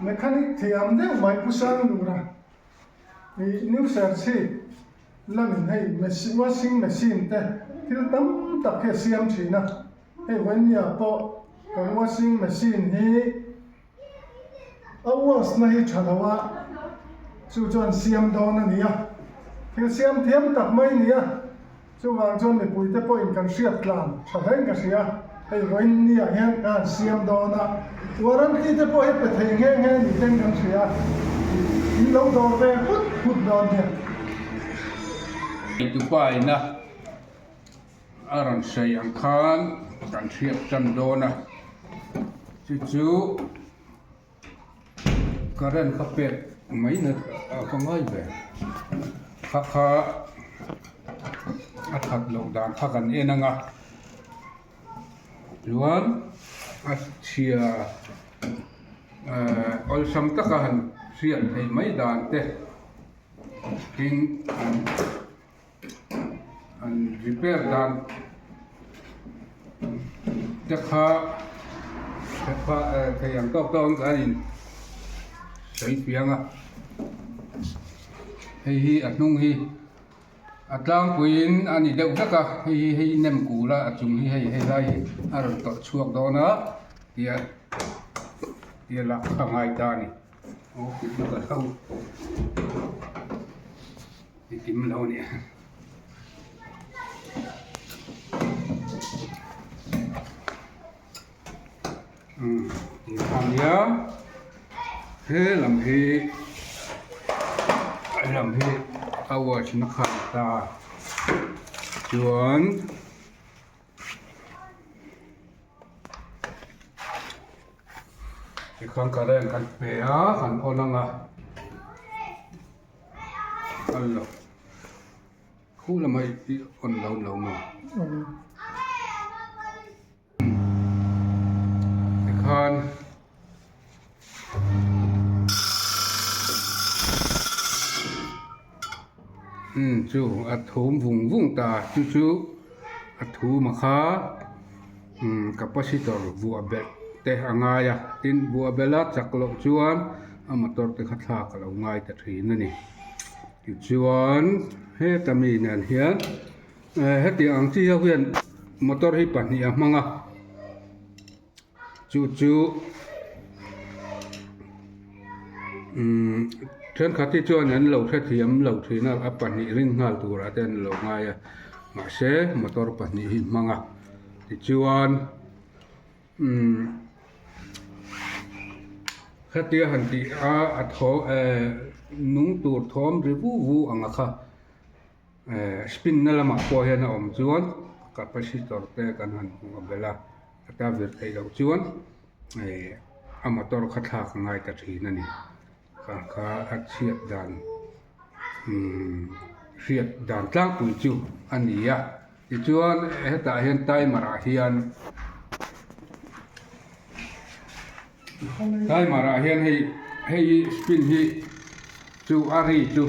Mechanic thiam deuh mai Pu Sanglura ih New Serchhip lamin hei washing machine te thil tam tak hi a siam thin a, hei vawinia pawh kan washing machine hi a wash na hi tha lo a, chu chuan siam dawn a ni a, thil siam thiam tak mai a ni a. Chuvang chuan mipuite pawhin kan hriat tlan tha hlein ka hria. Hei vawiin niah hian ka han siam dawn a, warranty te pawh hi pe thei nghe nghe ni ten kan hria. In lo dawr ve hut hut dawn nia. Tupa ina a rawn sawi ang khan kan hriat tan dawn a, chu chu. Current ka pek mai na ka ngai ve kha kha a that loh dan kha kan en ang a chuan a chhia ehh awlsam taka han hriat theih mai dan te tin an. An repair dan te kha thei ang tawk tawk in kan in sawi fiang a hei hi a hnung hi a tlangpuiin a ni deuh vek a hei hi hei nem kul a a chung hi hei hei lai hi a rawn tawlh chhuak dawn a tia tia lah kha ngai ta a ni aw tih chu ka hlau. Ti kim lo nia. Umm ti kha nia he lam hi a lam hi a watch na kha a ni ta chuan. Tikhan current kan pe a kan on ang a kal lo khu lamah i on lo lo maw tikhan. Umm chu a thum vung vung ta chu chu a thum a kha umm capacitor vuah belh te a ngai a tin vuah belh a chak loh chuan a motor te kha thlak a lo ngai ta thin a ni tichuan heta mi nen hian eh hetiang ang chi ho hian motor hi pahnih a hmang a. Chu chu umm thenkhat hi chuan an lo hrethiam lo thin a a pahnih ring nghal turah te an lo ngai a mahse motor pahnih hi hmang a tichuan umm hetia han tih a a thaw ehh nung tur thawm ri vu vu ang a kha. Eh spin na lamah pawh hian a awm chuan capacitor te kan han hmuh a belh a a ta vir theih loh chuan eh a motor kha thlak a ngai ta thin a ni kha kha a chhiat dan umm hriat dan tlangpui chu a ni a tichuan hetah hian timer ah hian. Timer ah hian hei hei hi spin hi chu a ri chu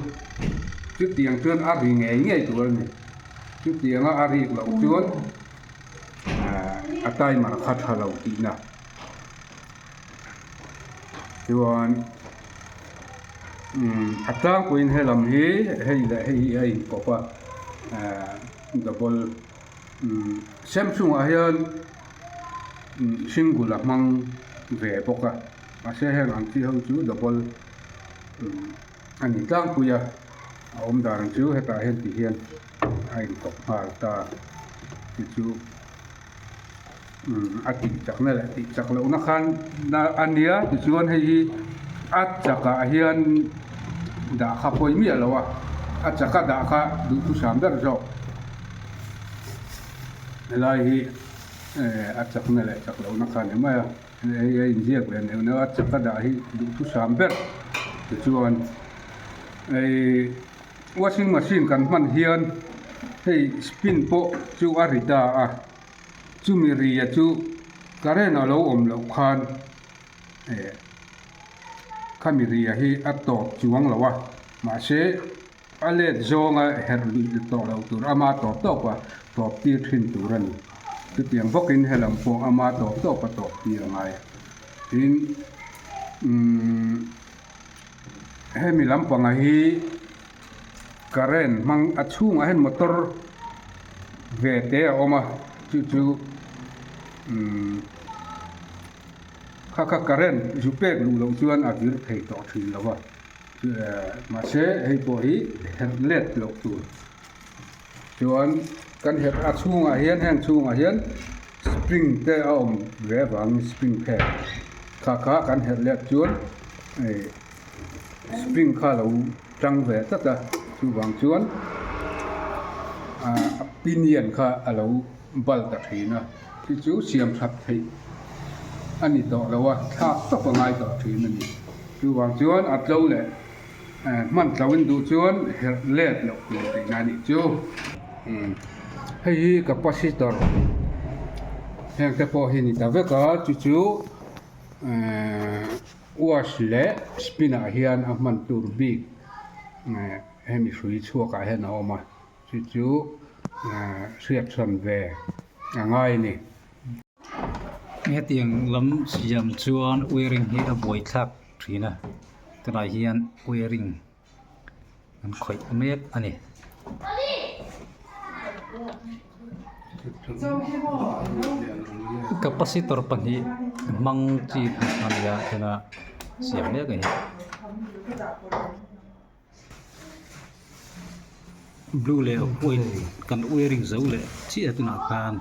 chutiang chuan a ri ngei ngei tur a ni chutianga a rik loh chuan ahh a timer kha tha lo tihna chuan umm a tlangpuiin helam hi hei leh hei hi a inkawp a ahh double umm Samsung ah hian. Single a hmang ve bawk a mahse heng ang chi ho chu double a ni tlangpui a a awm dan ang chu hetah hian ti hian a intawp nghal ta ti chu a tih chakna leh tih chak lohna khan a nia tichuan hei hi a chakah hian dah kha pawi miah lo a a chaka dah kha duhthusam ber zawk helai hi. Eh a chakna leh chak lohna kha a ni mai a hei a inziak ve neuh neuh a chak a dah hi duhthusam ber tichuan hei washing machine kan hman hian hei spin pawh chu a ri ta a chumi ri a chu current a lo awm loh khan eh khami ri a hi a tawp chuang lo a mahse. A let zawnga herh luih tawh loh tur ama tawp tawp a tawp tir thin tur a ni. Chutiang bawkin helam pawh ama tawp tawp a tawp tir a ngai a. Tin, Umm hemi lampangah hi current hmang a chhungah hian motor ve te a awm a chu chu umm kha kha current zu pek luh loh chuan a vir thei tawh thin lo va mahse hei pawh hi herh let loh tur chuan kan herh a chhungah hian heng chhungah hian spring te a awm ve avangin spring phek kha kha kan herh let chuan ih spring kha a lo tang ve tlat a chuvang chuan ah pinion kha a lo bal ta thin a chu chu siam that theih a ni tawh lo a thlak tawp a ngai tawh thin a ni chuvang chuan a tlo leh hman tlo in duh chuan herh let loh tur tihna a nih chu hei hi capacitor heng te pawh hi a ni ta vek a chu chu wash leh spin ah hian a hman tur bik hemi hrui chhuak ah hian a awm a chu chu hriat chhawn ve a ngai a ni. Hetiang lam siam chuan wiring hi a buaithlak thin a tunah hian wiring an khawih mek a ni. Capacitor pahnih hmang chi a ni a tuna siam mek a ni. Blue leh white kan wiring zo leh chiah tunah khan.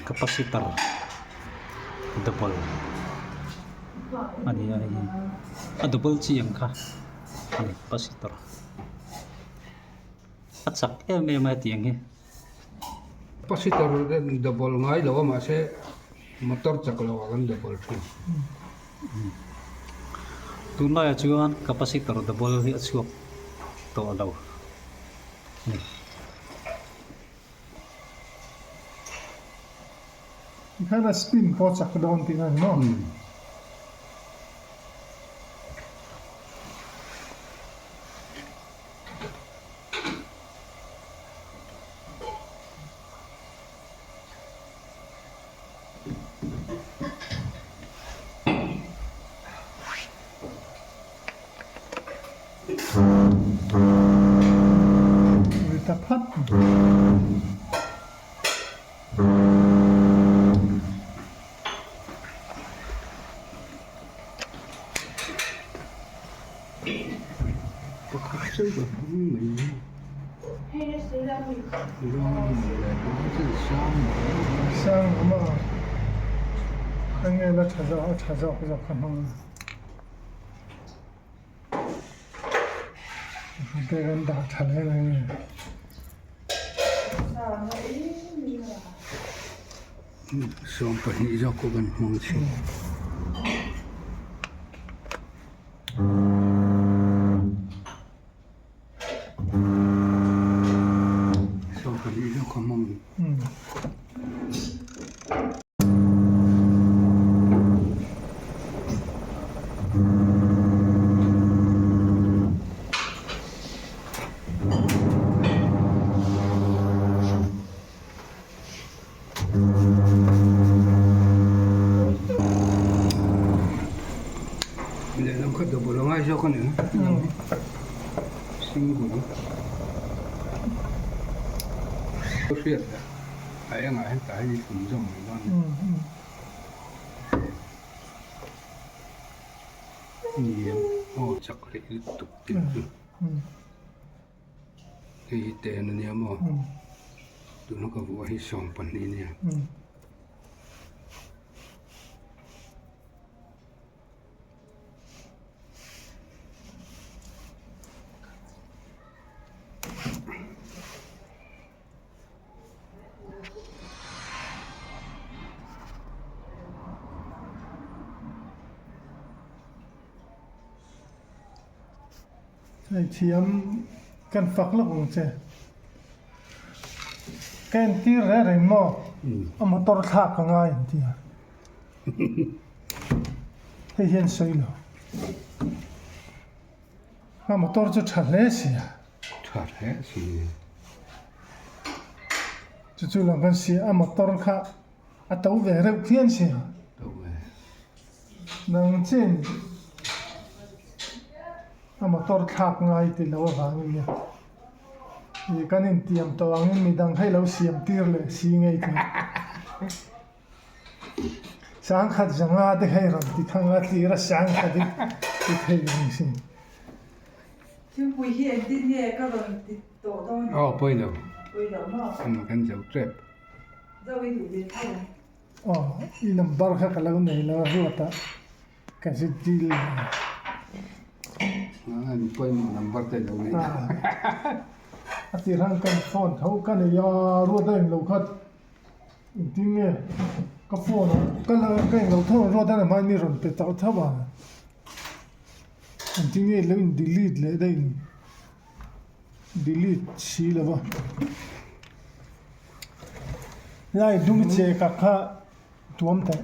Capacitor double a ni a hei hi a double chi ang kha a ni capacitor a chak em em a hetiang hi. Capacitor double ngai lo a mahse motor chak lo ah kan double thin. Tunlaiah chuan capacitor double hi a chhuak tawh lo a ni. Tikhan a spin pawh a chak dawn tihna a ni maw? Sang awm a, enge la tha zawk a tha zawk zawk kha hmang a. Te kan dah tha hle mai nge. 12 zawk pawh kan hmang thin. 12 zawk ka hmang. Lehlam kha double a ngai zawk a ni single hriat dah a engah hian tah hian i tlum zawk mai dawn a ni aw chak hlei lutuk tih chu. Hei hi ten a nia maw tuna ka vuah hi 12 a nia. Hei thiam kan fak lawk ang che. Ka entir reng reng maw? A motor thlak a ngai an ti a. Hei hian sawi lo. A motor chu tha hle si a. Tha hle si. Chu chu lo kan si a motor kha a to ve reuh phian si a. To ve. Nang chin a motor thlak ngai ti lo avangin nia ih kan intiam tawh angin midang hei lo siam tir leh si ngei thei sangkhat zanga te hei rawn ti thang a tlir a sangkhat hi ti thei lo ni sin. Thingpui hi engtin nge ka rawn ti tawh dawn? Aw pawilo. Pawilo maw? Kan zo tep. Zo i duh ve tho. Aw i number kha ka lo nei lo a ruat a ka zit dil lo. A ni pawimawh number te lo nei. A tir han kan phone tho ka nei a ruat a englo kha engtin nge ka phone ah ka la ka englo tho ang ruat a na hmain mi rawn pe tauh tauh a engtin nge lo in delete leh daih ni. Delete si lo va. Lai dum che ka kha tuam teh.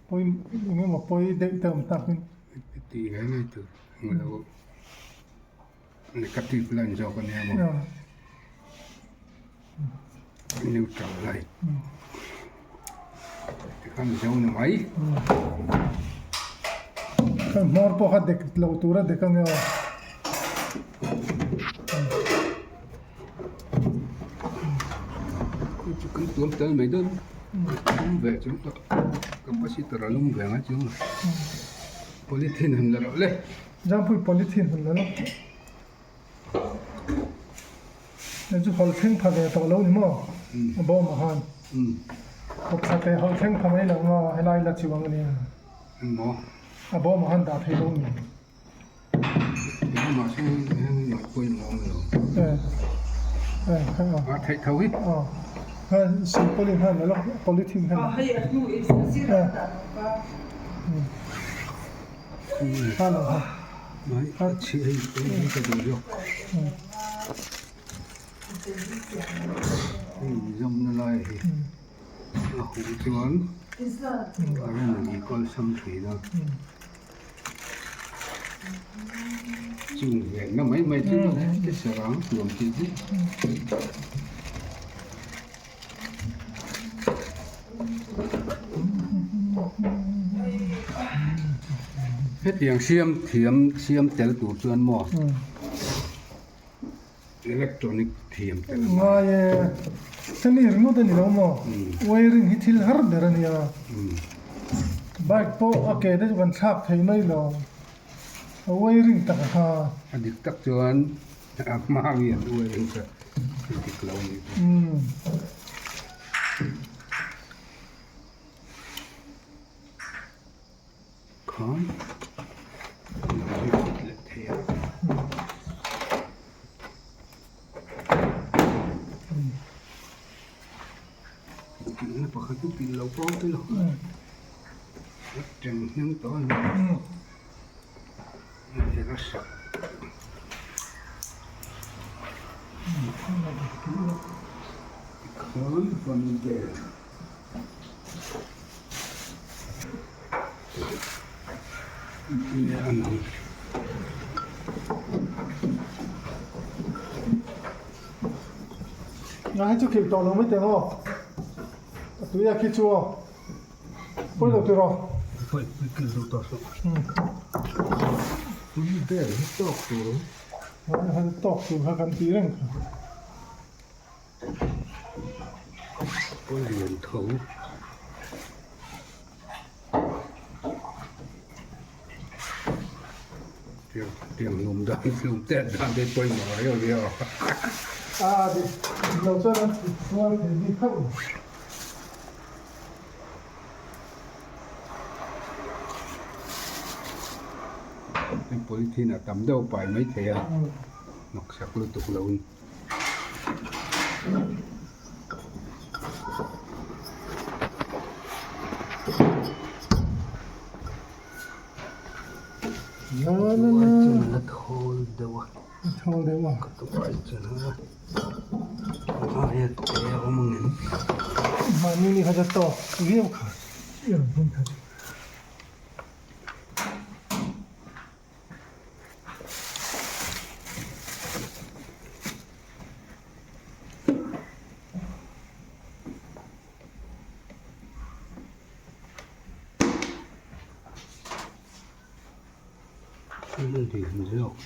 Pawi eng emaw pawi deuh te awm tak in. Ti ngai ngai tur ang lo negative line zawk a nia maw. Neutral light. Tikhan zo ni mai. Kan hmawr pawh kha dek lo tur a dek ang e aw. Chu kan tuam tel mai dawn. Lum ve chu capacitor a lum ve ang a chu. Polythene han la rawh le. Jampui polythene han la lawk. Hei chu hawlh thleng pha ve tawh lo ni maw a bawm ah khan kawp tha teh hawlh thleng pha mai lo maw helai la chiu ang a nia a bawm ah khan dah thei lo ni silpaulin khan la lawk polythene khan Hei zawmna lai hi a huh chuan a rawn in kawlsam thin a chung venna mai mai chu ti sarang nuam tih hi. Hetiang siam thiam siam tel tur chuan maw electronic thiam tel a ngai. Ngai e, hemi ringawt a ni lo maw? Wiring hi thil har ber a nia. Bike pawh a ke te chu kan thlak thei mai lo, a wiring tak a kha. A dik tak chuan a hma nge an wiring kha. Dik lo ni. Umm. Khan lo hi kut leh thei a. Kilhna pakhat chu kilh lo pawh te lo. A teng hneng tawh a ni. A sak. Tikhan van vel. Nga hi chu khilh tawh lo mai teh ang aw. A tui a khi chu aw. Pawi lo tiraw? Pawi pawi kilh lo tawh suh. Tui vel hi tawk tur. Han tawk tur kha kan tih reng kha. Pawi lian tho. Tiang tiang hlum dan hlum tet dan te pawimawh a riau riau a. A dik lo chuan an thut sual thei bik hauh lo. Polythene a tam deuh pai mai thei a hnawksak lutuk lo in. La thawl deuh a thawl deuh a ka tuai chuan a aia te a awm ang em mahni ni kha chu tawk viau kha i rawn hmun kha chu. Zawk.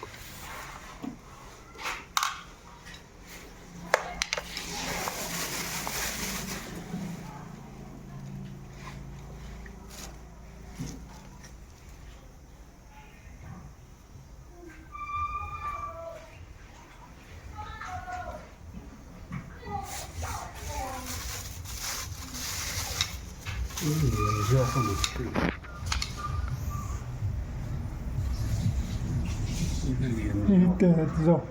Zawk a ni Zawk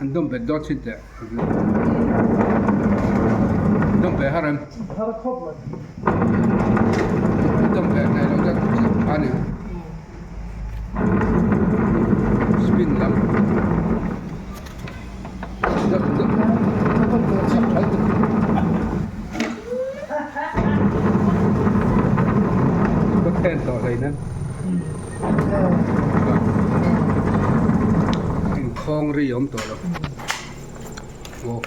An dawm bet dawn chin teh dawm ve har em har khawp mai dawm ve thei lo chuan chak tha ni spin lam chak tha lutuk ka khen tawh hleinem. Inkhawng ri awm tawh lo. Aw.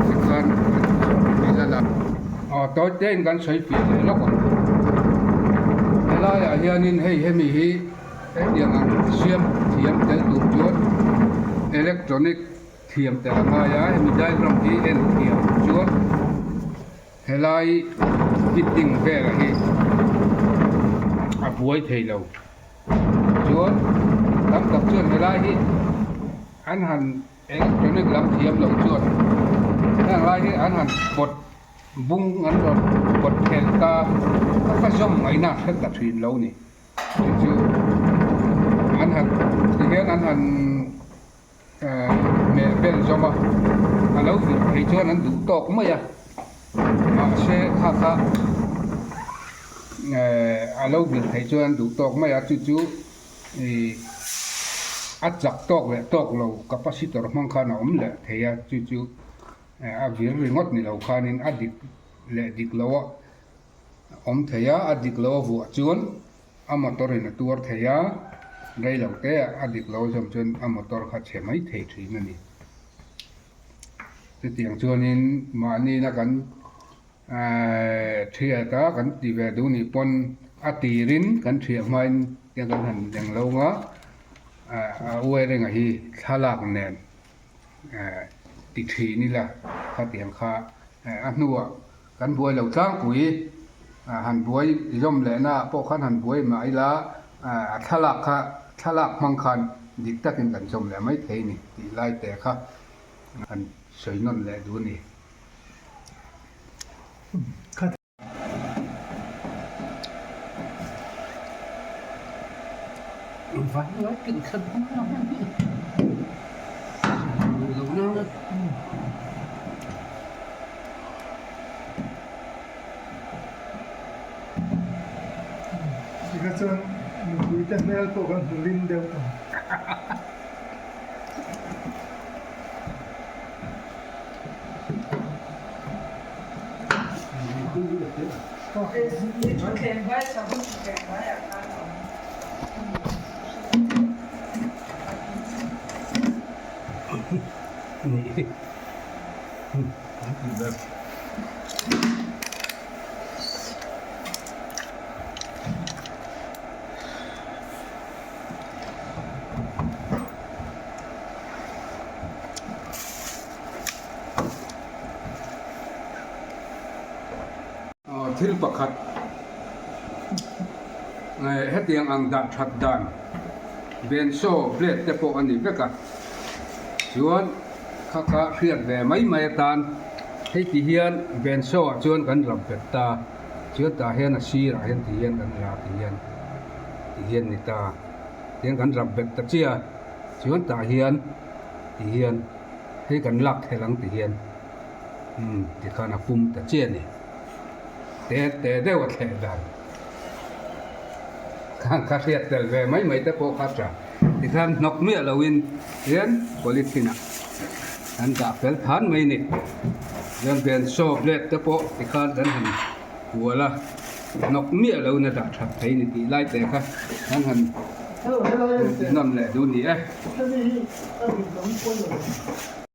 Tikhan aw tawi te in kan sawi piah leh lawk ang. Helaiah hianin hei hemi hi hetiang ang siam thiam tel tur chuan electronic thiam tel a ngai a, hemi diagram hi en thiam chuan helai fitting velah hi a buai thei lo. Chuan tam tak chuan helai hi an han electronic lam thiam loh chuan heng lai hi an han pawt bung an rawn pawt thelh ta a ka zawm ngaihna a hre ta thin lo ni chu chu an han tihian an han ehh hmeh vel zawm a a lo vir thei chuan an duh tawk mai a mahse kha kha. A lo vir theih chuan duh tawk mai a, chu chu ih a chak tawk leh tawk lo capacitor hmang khan a awm leh thei a, chu chu a vir ringawt ni lo khanin a dik leh dik lo a awm thei a, a dik lo a vuah chuan a motor in a tuar thei a, rei lo te a dik lo zawm chuan a motor kha chhe mai thei thin a ni. Chutiang chuanin mahni na kan Thiat a kan ti ve duh nih pawn a tirin kan thiah hmain tiang kan han leng lo nga a wiring a hi thlalak nen ti thin ila khatiang kha a hnuah kan buai lo tlangpui han buai zawm leh na ah pawh khan han buai mah ila a thlalak kha thlalak hmang khan dik takin kan zawm leh mai thei a ni tih lai te kha han sawi nawn leh duh a ni. Tikha chuan mipuite hmel pawh kan hmu lim deuh tawh. Thil pakhat hetiang ang dah that dan bensaw blade te pawh a ni vek a, chuan kha kha hriat ve mai mai atan hei ti hian bensaw ah chuan kan rap bet ta, chuan tah hian a sirah hian ti hian kan la ti hian ti hian ni ta. Tiang kan rap bet ta chiah a, chuan tah hian ti hian hei kan lak thelh ang ti hian umm tikhan a pum ta chiah a ni. Te te deuh a thleh dan khan kha hriat tel ve mai mai te pawh kha tha. Tikhan hnawk miah loin hian polythene ah kan dah fel than mai a ni. Chuan bensaw blade te pawh tikhan kan han kual a. Hnawk miah lo na dah that thei ni tih lai te kha an han nawn leh duh ni e.